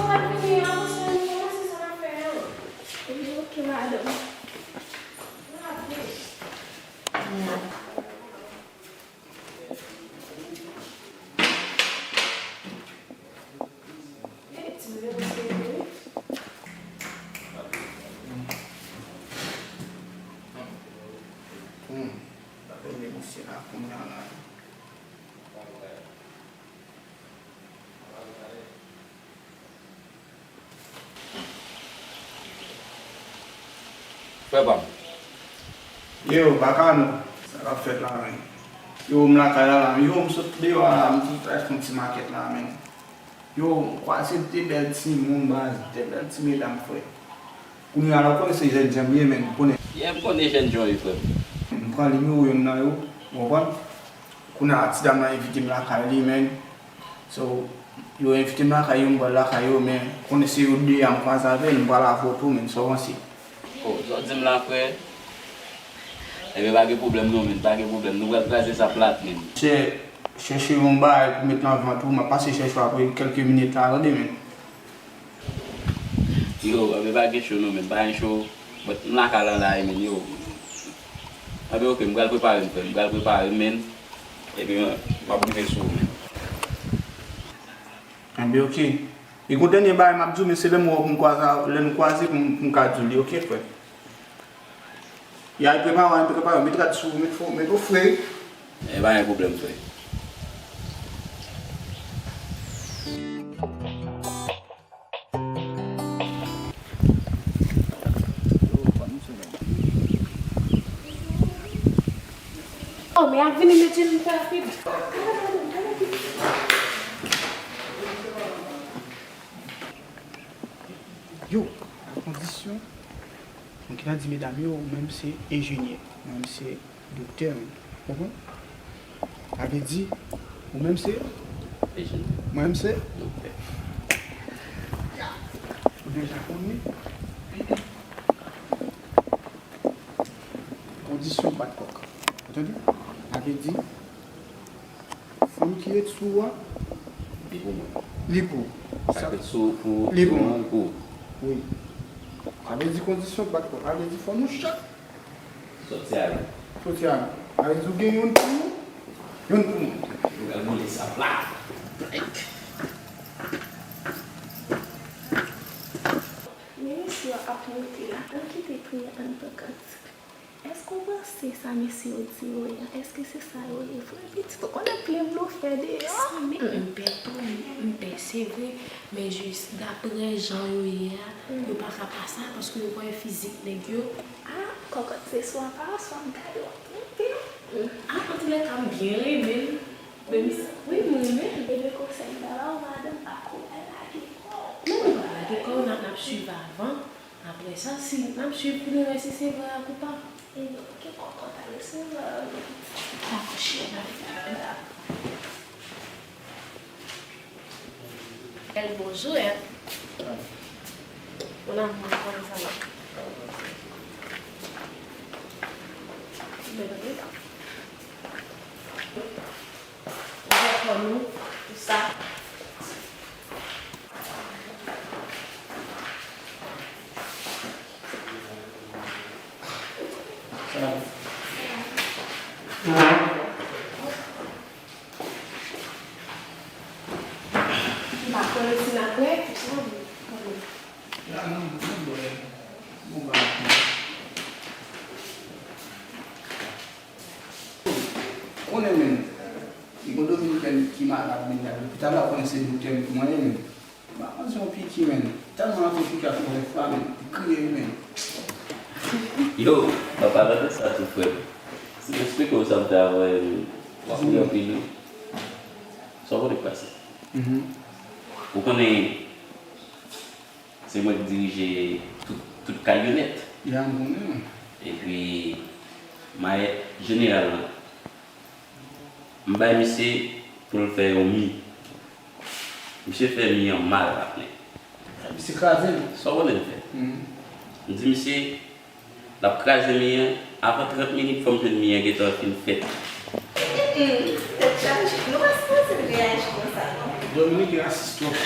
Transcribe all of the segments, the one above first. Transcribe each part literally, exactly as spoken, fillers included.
Mwen vini an, se nou, se sa n ap fè an. Epi, ok, madanm. Mwen ap vini. Vini, ti mwen, vini. Hmm. Gade mesye la kounye a la. Frè pa m. Yo, Bakano, sa k ap fèt la menm? Yo, m lakay la la, yo, m sot deyò a la, m t al fè yon ti makèt la menm. Yo, m kwaze de bèl timoun, baz, de bèl ti medam, frè. Kounye a la, ou konnen se jènjan m ye, menm, ou konnen. Yeah, m konnen jènjan w ye, frè m. M pran nimewo youn nan yo, ou konprann? Kounye a, ti dam nan envite m lakay li, menm. So, yo envite m lakay yo, m pral lakay yo, men konnen se yo de a m kwaze avè l, m pral avè w tou, menm, sa w panse? Oh, sa w di m la, frè? Ebyen, pa gen pwoblèm non, menm, pa gen pwoblèm. Nou pral kraze sa plat, menm. Chè-, chèche yon bagay pou met nan vant ou, m ap pase chèche w apre kèlke minit la, tande, menm. Yo, ebyen, pa gen cho non, menm, pa gen cho. But m lakay la la, menm, yo. Ebyen, ok, m pral prepare m, frè, m pral prepare m, menm. Epi, m ap rive sou ou, menm. Enben, ok. E gon dènye bagay m ap di w, men se lè m wè w pou m kwaze, lè nou kwaze pou m, pou m ka di w li, ok, frè? Ya, prepare w, prepare w, met rad sou ou, met fo, met ou fre. E pa gen pwoblèm, frè. Oh, men ap vini met je l fè rapid. Yo, a kondisyon, mwen gentan di medam yo, ou menm se enjenyè, mwen menm se doktè, ou konprann? Sa vle di, ou menm se? Enjenyè. Mwen menm se? Doktè. Ou deja konnen. Kondisyon bat kòk. Ou tande? Sa vle di, fanm ki ret sou ou a, li pou mwen. Li pou ou. Sa k ret sou ou, li pou mwen, li pou ou. Wi. Sa vle di kondisyon bat kòk. Sa vle di fò nou chak soti ale. Soti ale. Sa vle di ou gen youn pou ou, youn pou mwen. Nou pral boule sa plat. Men mesye yo ap moute la, ann kite kriye, ann pran kantik. Èske w panse sa mesye yo di yo ye a, èske se sa yo ye vre? Pitit, ou konnen plen blofè deyò. Sa, men m pè tou, m pè, se vre, men jis daprè jan yo ye a, yo pa ka pa sa, paske yo kwè fizik nèg yo. A, kòkòt, se swa pa swa m gade w ap twonpe. A, antoulèka, m byen renmen l. Men m, wi, m renmen l. Ebyen, konsèy m ta ba w, madanm, pa kouri al lage kò w. Non, nou pa lage kò w, n ap, n ap swiv avan. Apre sa, si n ap swiv pou nou wè si se vre ak ou pa. Ebyen, ok, kòkòt, ale sou, euh, dakò, cheri, n ap fè la. Bèl bonjou, hein? Mon amour, kòman sa va? Bèl, wi. Ouvè kò nou pou sa. M pa konnen si n ap prè pou sa, men. Konnen menm, li gon dominikèn ki malad menm nan lopital la, konnen se doktè mwen ye menm. M pa konn se yon piki menm. Tèlman antre piki a fè yon fwa menm, li kriye wi menm. Yo, an palan de sa tou frè m, si m eksplike w sa m te avè w, w ap ri anpil wi. Sa w konnen k pase? Ou konnen se mwen k dirije tout, tout kay yo nèt. Ya, m konnen. Epi, mayèt jeneral la, m bay misye pou l fè yon mi. Misye fè mi an mal, patnè. Misye kraze l. Sa w konnen l fè? M di misye, l ap kraze mi an, avan trant minit, fò m jwenn mi an gentan fin fèt. Tèt chaje. Nou pa sipoze reyaji konsa, non. Dominique rasis twòp. Sa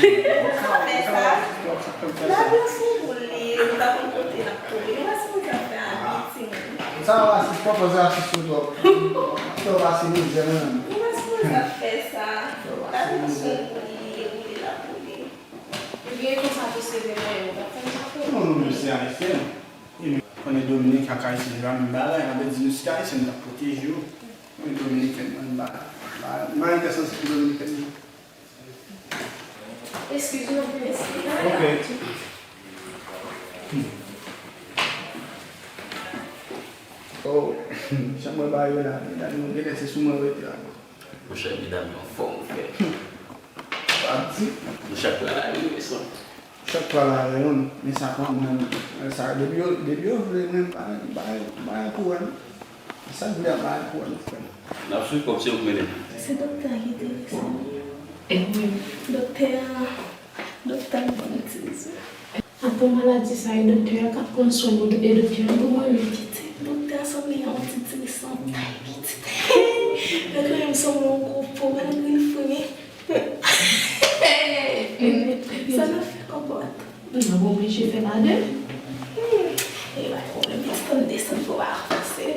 fè sa. Sa fè rasis twòp, sa fè sa. Ladan sou boule, nou pa konn kote n ap kole. Nou pa sipoze ap fè abi, timoun. Sa rasis twòp, sa rasis twòp. Twòp rasis mizè, menm. Nou pa sipoze ap fè sa. Ladan sou boule, boule l ap boule. Ebyen, konsa tou se vre mwen, ou pa fè m sa fè. Non, nou menm se ayisyen. Konnen Dominik ak Ayisyen se pa menm bagay, sa vle di nou se ayisyen, nou t ap pwoteje yo. Mwen Dominiken, mwen ba, ba, ba entèsansi pou Dominiken yo. Eskize m, eskize m. Ok. Oh, jan mwen ba yo la, medam yo genlè se sou mwen rete la. Monchè, medam yo anfòm, frè. Sa di. Nou chak pral lari, mesye. Chak pral lari, men sa pa mwen, sa, depi yo, depi yo vle, mwen, bay, bay, bay pou wè, non. Sa k vle a bay pou wè, non, frè. N ap swiv kòm se ou k mennen. Se doktè a ki enterese m. E wi. Doktè a, doktè a bon ti zi. Ak bon maladi sa, e doktè a k ap pran swen nou, e doktè a bon mwen wi. Kite doktè a sanble yon ti ti santay pitit. Yo kanmenm sanble yon gwo po, malgre l fre, men sa n ap fè kòkòt. N ap oblije fè ladan. Hmm. E pa pwoblèm, desann, desann pou w pa avanse.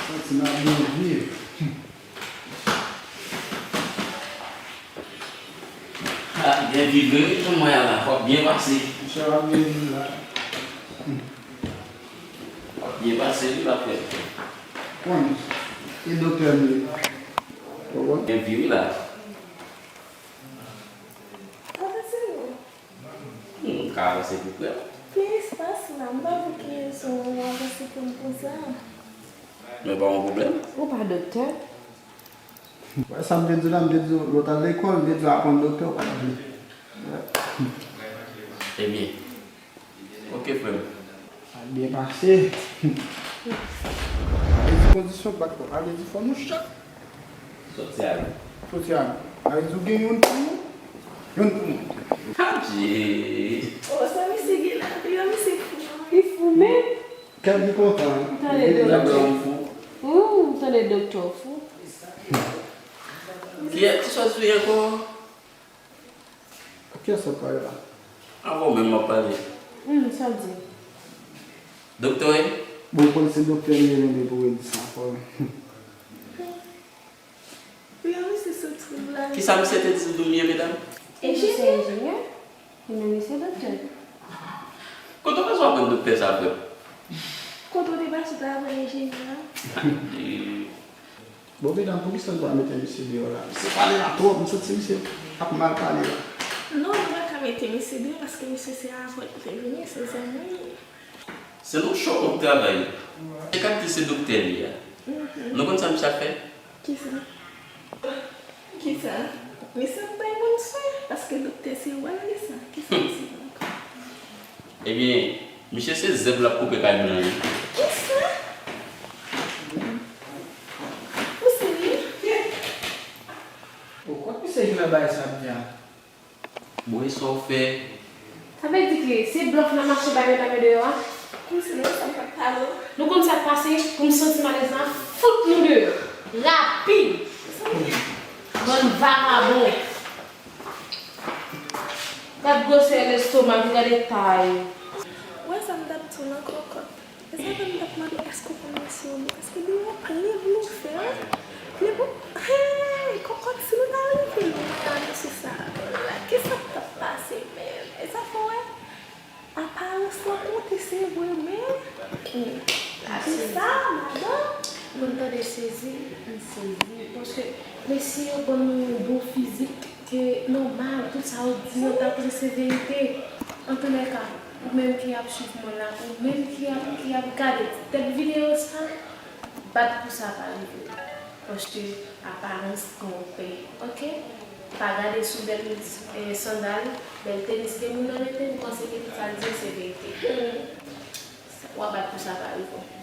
Santi m ap byen viv. Ha, byen viv wi, jan m wè a la, w ap byen pase. Monchè, w ap byen viv la. W ap byen pase wi la, frè. Konn, e doktè m ye. Ou konn? Byen viv wi la. Avanse non. Hmm, m ka avanse pi pre. Gen espas la, m pa wè ki rezon w avanse pou m konsa. Men pa yon pwoblèm. Ou pa doktè? Wè sa m te di w la, m te di w lè w t al lekòl, m te di w aprann doktè, ou pa t vle. Ebyen, ok, frè m. Sa byen pase. Sa vle di kondisyon pa t bon. Sa vle di fò nou chak soti ale. Soti ale. Sa vle di w gen youn pou mwen, youn pou mwen. Adje! Oh, sa misye gen la, wi, misye fou. Li fou menm. Kè m li kontan. Tande doktè. Wi, tande doktè fou. Kiyès ki sòt sou li ankò? Kiyès w ap pale la? Avè w menm m ap pale. Hmm, sa w di? Doktè wi? Bon, ou konn se doktè m ye, men depi w di sa ankò. Wi, a misye sot sou la. Kisa misye te di nou ye, medam? Misye se enjenyè. Li menm li se doktè. Kote w pase w aprann doktè sa, frè m? Kote w te pase w t aprann enjenyè a? Bon, medam, poukisa nou pa mete misye deyò la? Misye pale la twòp, m santi misye ap mal pale la. Non, nou pa ka mete misye deyò, paske misye se avè l pou te vini, se zanmi. Se nou cho kont travay. Se kat ki se doktè li a. Mhm. Nou konn sa misye ap fè? Kisa? Kisa? Misye ap bay moun swen, paske doktè se wòl li sa. Kisa misye fè ankò? Ebyen, misye se zèb l ap koupe kay blan yo. Kisa? Ou serye? Ou kwè misye jwe nan bagay sa ap di a? Bon, e sa w fè? Sa vle di ke se blòf n ap mache bay medam yo deyò a? Kòmsi nou wè sa m p ap pale w. Nou konn sa k pase, pou m santi m alèz la, fout nou deyò. Rapid! Bann vagabon! Gad gwosè lestomak li, gad eta yo. Ou wè sa m t ap di w nan kòkòt? E sa fè m t ap mande èske w konn mesye yo, paske gen yon plen vle fè, vle pou, hey, kòkòt, si nou ta rive lwen a mesye sa a, kisa k t ap pase menm? E sa fè w wè, aparans lan konte, se vre, men, hmm, se sa, madanm. Mwen tande sezi, m sezi, paske mesye yo ban nou yon bon fizik. Ke nòmal, tout sa yo di yo ta prese verite. Antoulèka, ou menm ki ap swiv mwen la, ou menm ki ap, ki ap gade tèt videyo sa, bat pou sa pa rive w. Paske aparans twonpe, oke? Pa gade sou bèl, eh, sandal, bèl tenis ke moun nan mete, m panse ke tout sa l di yo se verite. W ap bat pou sa pa rive w.